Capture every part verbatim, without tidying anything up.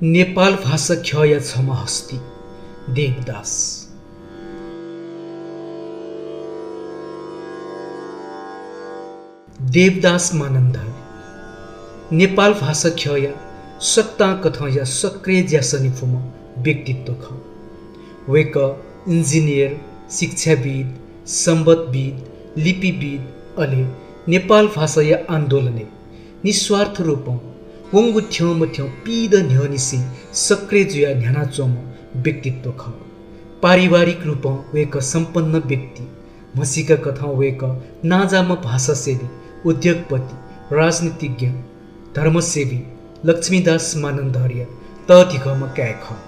नेपाल भाषा ख्यःया छम्ह हस्ती देवदास। देवदास मानन्धर नेपाल भाषा ख्यःया सकतां कथंया सक्रिय ज्यासनी फुम्ह व्यक्तित्व खः। वय्कः इन्जिनियर, शिक्षाविद्, संवत्‌विद्, लिपिविद्, अले नेपाल भाषाया आन्दोलनय् निस्वार्थ रूपं वंगु थ्यंमथ्यं पीदँ न्ह्यःनिसें सक्रिय जुयाः न्ह्यानाच्वंम्ह व्यक्तित्व खः। पारिवारिक रूपं वय्कः सम्पन्न व्यक्ति, म्हसीका कथं वय्कः नांजाःम्ह भाषासेवी, उद्योगपति, राजनीतिज्ञ, धर्मसेवी लक्ष्मीदास मानन्धरया तःधिकःम्ह काय् खः।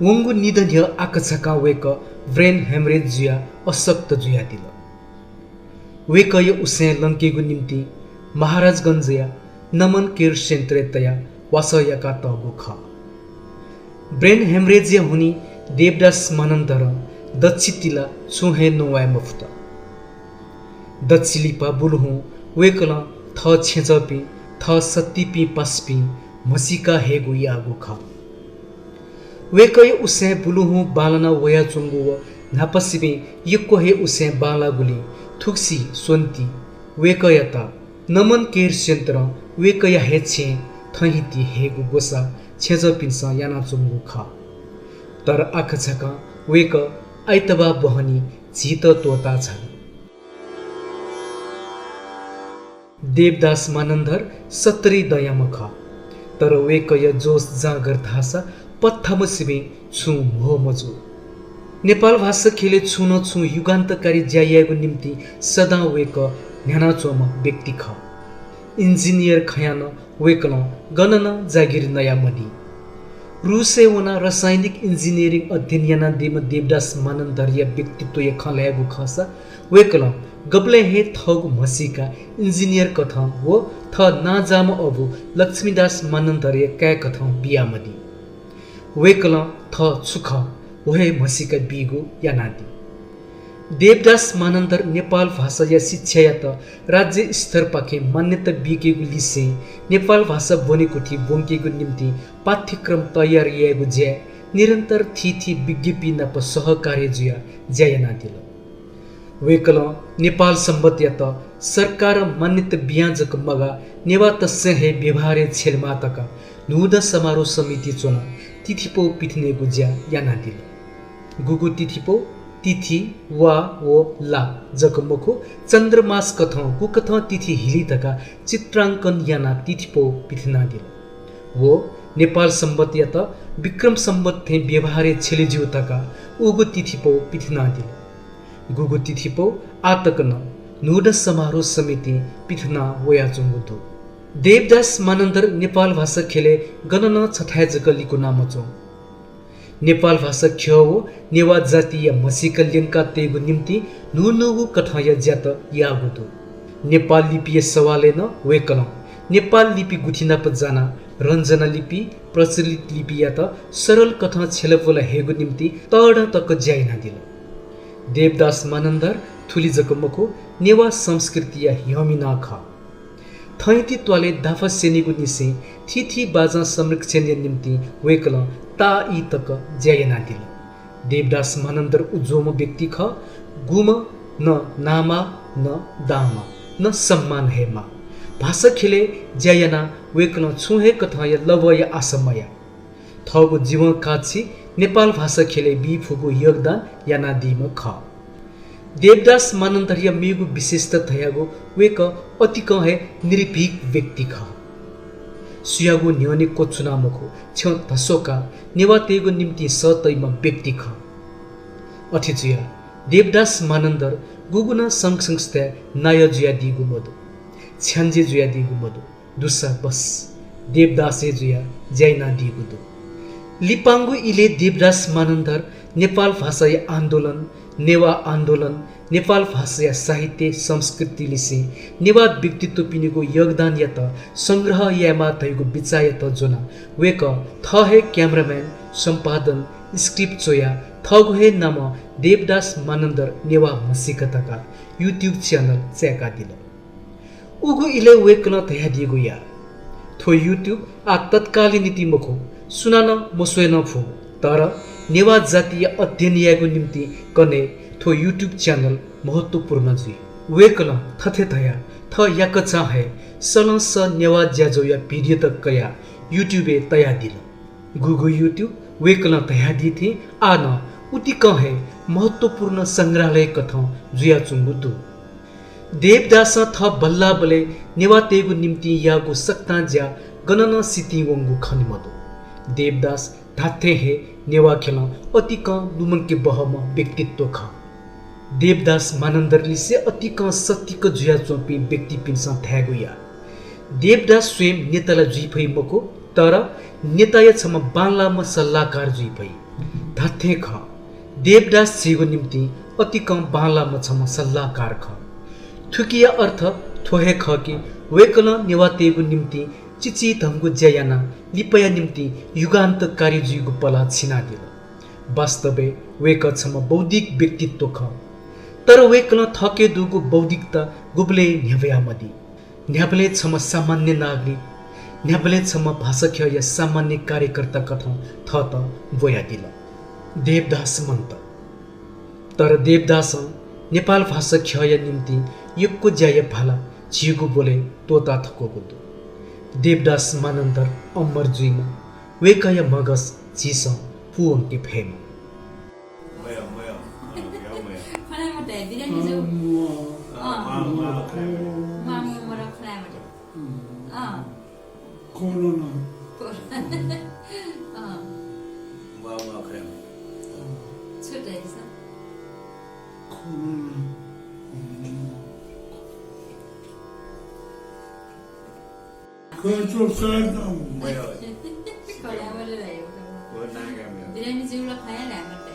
वंगु निदँ न्ह्यः आकाझाकां वय्कः brain hemorrhage जुयाः अशक्त जुयादिल। वय्कःया उसाँय् लंकेगु निंतिं महाराजगंजया नमन केयर सेन्टरय् तयाः वासः याकातःगु खः। Brain hemorrhage या हुनिं देवदास मानन्धरं दच्छि तिला छुं हे नवाये मफुत। दच्छि लिपा बुलुहुँ वय्कलं थः छेँजःपिं, थः सत्तीपिं पासापिं म्हसीका हयेगु याःगु खः। वय्कःया उसाँय् बुलुहुँ बांलाना वयाच्वंगु व न्हापासिबें यक्व हे उसाँय् बांलाःगुलिं थुगुसी स्वन्ति वय्कःयात नमन केयर सेन्टरं वय्कःया हे छेँय् थहिंति हयेगु ग्वसाः छेँजःपिन्सं यानाच्वंगु खः। तर आकाझाकां वय्कः आइतबाः बहनी झीत त्वःताः झाल। देवदास मानन्धर सत्तरी दँयाम्ह खः, तर वय्कःया जोस जाँगर धाःसा पत्थाम्हसिबें छुं म्हो मजू। नेपाल भाषा ख्यलय् छुं न छुं युगान्तकारी ज्या यायेगु निंतिं सदां वय्कः न्ह्यानाच्वंम्ह व्यक्ति खः। इन्जिनियर खयां नं वय्कलं गन नं जागिर नयामदी। रूसय् वनाः रसायनिक इन्जिनियरिङ अध्ययन यानादीम्ह देवदास मानन्धरया व्यक्तित्वया खँ ल्हायेगु खःसा वय्कलं गबलें हे थःगु म्हसीका इन्जिनियर कथं व थः नांजाःम्ह अबु लक्ष्मीदास मानन्धरया काय् कथं बियामदी। वय्कलं थः छु खः व हे म्हसीका बीगु यानादी। देवदास मानन्धर नेपाल भाषाया शिक्षायात राज्य स्तरपाखें मान्यता बीकेगु लिसें नेपाल भाषा ब्वनेकुथि ब्वंकेगु निंतिं पाठ्यक्रम तयार यायेगु ज्याय् निरन्तर थीथी विज्ञपिं नाप सहकार्य जुयाः ज्या यानादिल। वय्कलं नेपाल संवत्‌यात सरकारं मान्यता बियां जक मगाः, नेवाःतय्सं हे व्यवहारय् छ्यलेमाः धकाः न्हूदँ समारोह समिति च्वनाः तिथिपौ पिथनेगु ज्या यानादिल। गुगु तिथिपौ तिथि, वा व ला जक मखु, चन्द्रमास कथं गुकथं तिथि हिली धकाः चित्रांकन यानाः तिथिपौ पिथनादिल। व नेपाल संवत्‌यात विक्रम संवत् थें व्यवहारय् छ्यले ज्यू धकाः उगु तिथिपौ पिथनादिल। गुगु तिथिपौ आः तक नं न्हूदँ समारोह समितिं पिथना वयाच्वंगु दु। देवदास मानन्धर नेपाल भाषा ख्यलय् गन नं छथाय् जक लिकुना मच्वं। नेपाल भाषा ख्यः व नेवाः जातिया म्हसीका ल्यंका तयेगु निंतिं न्हून्हूगु कथंया ज्यात याःगु दु। नेपाल लिपिया सवालय् नं वय्कलं नेपाल लिपि गुथि नाप जानाः रंजना लिपि, प्रचलित लिपियात सरल कथं छ्यलाबुला हयेगु निंतिं तःधं तक ज्या यानादिल। देवदास मानन्धर थुलि जक मखु, नेवाः संस्कृतिया ह्यःमि नं खः। थहिंति त्वालय् दाफा स्यनेगु निसें थीथी बाजं संरक्षणया निंतिं वय्कलं ताःई तक ज्या यानादिल। देवदास मानन्धर उज्वःम्ह व्यक्ति खः, गुम्ह न नांमाः, न दांमाः, न सम्मान हयेमाः। भाषा ख्यलय् ज्या यानाः वय्कलं छुं हे कथंया लवःया आशा मयाः। थःगु जीवन काःछि नेपाल भाषा ख्यलय् बी फुगु योगदान यानादीम्ह खः। देवदास मानन्धरया मेगु विशेषता धयागु वय्कः अतिकं हे निर्भीक व्यक्ति खः। सुयागु न्ह्यःने क्वछुना मखु, छ्यं धस्वाकाः नेवाःतय्गु निंतिं सः तइम्ह व्यक्ति खः। अथे जुयाः देवदास मानन्धर गुगु नं संघ संस्थाय् नायः जुयादीगु मदु, छ्याञ्जे जुयादीगु मदु। दुसा बस देवदास हे जुयाः ज्या यानादीगु दु। लिपांगु इलय् देवदास मानन्धर नेपाल भाषाया आन्दोलन, नेवाः आन्दोलन, नेपाल भाषाया साहित्य संस्कृति लिसें नेवाः व्यक्तित्वपिनिगु योगदानयात संग्रह यायेमाः धइगु बिचाःयात ज्वनाः वय्कः थः हे cameraman, सम्पादन, script च्वयाः थःगु हे नामं देवदास मानन्धर नेवाः म्हसीका धकाः YouTube channel चाय्कादिल। उगु इलय् वय्कलं धयादीगु या, थ्व YouTube आः तत्कालया निंतिं मखु, सुनानं मस्वये नं फु। तर नेवाः जातिया अध्ययन यायेगु निंतिं कन्हय् थ्व YouTube channel महत्त्वपूर्ण जुइ। वय्कलं थथे धयाः थः याकःचां हे सलंसः नेवाः ज्याझ्वःया video तक कयाः YouTube-य् तयादिल। गुगु YouTube वय्कलं धयादी थें आः नं उतिकं हे महत्त्वपूर्ण संग्रहालय कथं जुयाच्वंगु दु। देवदासं थः बल्लाःबलय् नेवाःतय्गु निंतिं याःगु सकतां ज्या गनं नं सितिं वंगु खने मदु। देवदास धात्थें हे नेवाः ख्यलं अतिकं लुमंके बहःम्ह व्यक्तित्व खः। देवदास मानन्धर लिसे अतिकं सतिक जुयाच्वंपिं व्यक्तिपिन्सं धायेगु याः। देवदास स्वयं नेता ला जुइ फइ मखु, तर नेताया छम्ह बांलाःम्ह सल्लाहकार जुइ फइ। धात्थें खः, देवदास झीगु निंतिं अतिकं बांलाःम्ह छम्ह सल्लाहकार खः। थुकिया अर्थ थ्व हे खः कि वय्कलं नेवाःतय्गु निंतिं चिचिधंगु ज्या यानाः लिपाया निंतिं युगान्तकारी जुइगु पलाः छिनादिल। वास्तवय् वय्कः छम्ह बौद्धिक व्यक्तित्व खः। तर वय्कलं थःके दुगु बौद्धिकता गुबलें न्ह्यब्वयामदी। न्ह्याबलें छम्ह सामान्य नागरिक, न्ह्याबलें छम्ह भाषा ख्यःया सामान्य कार्यकर्ता कथं थःत ब्वयादिल। देवदास मन्त। तर देवदासं नेपाल भाषा ख्यःया निंतिं यक्व ज्याया भाला झीगु ब्वलय् त्वःता थकूगु दु। देवदास मानन्धर अमर जुइमा, वय्कःया म्हगस झीसं पूवंके फयेमा। मया, मया। अँ, या मया। खनाय् मते, बिरामी जु। अँ, म-, अँ। मा, मा, खनाय् मते। मा, म-, मर खनाय् मते। अँ। अँ। कोरोना। कोरोना। अँ। मा, मा, खनाय् मते। अँ। छु धाइदिसँ? कोरोना। अँ। खर्च साथ। मया। खनाय् मते धाइ। बिरामी जुल खया ल्यामत।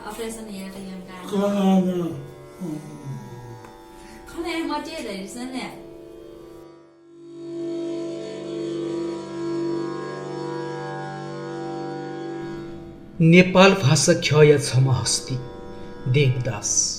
Operation यात यंका। खनाय् मते धाइदिसँ ल्या। नेपाल भाषा ख्यःया छम्ह हस्ती देवदास।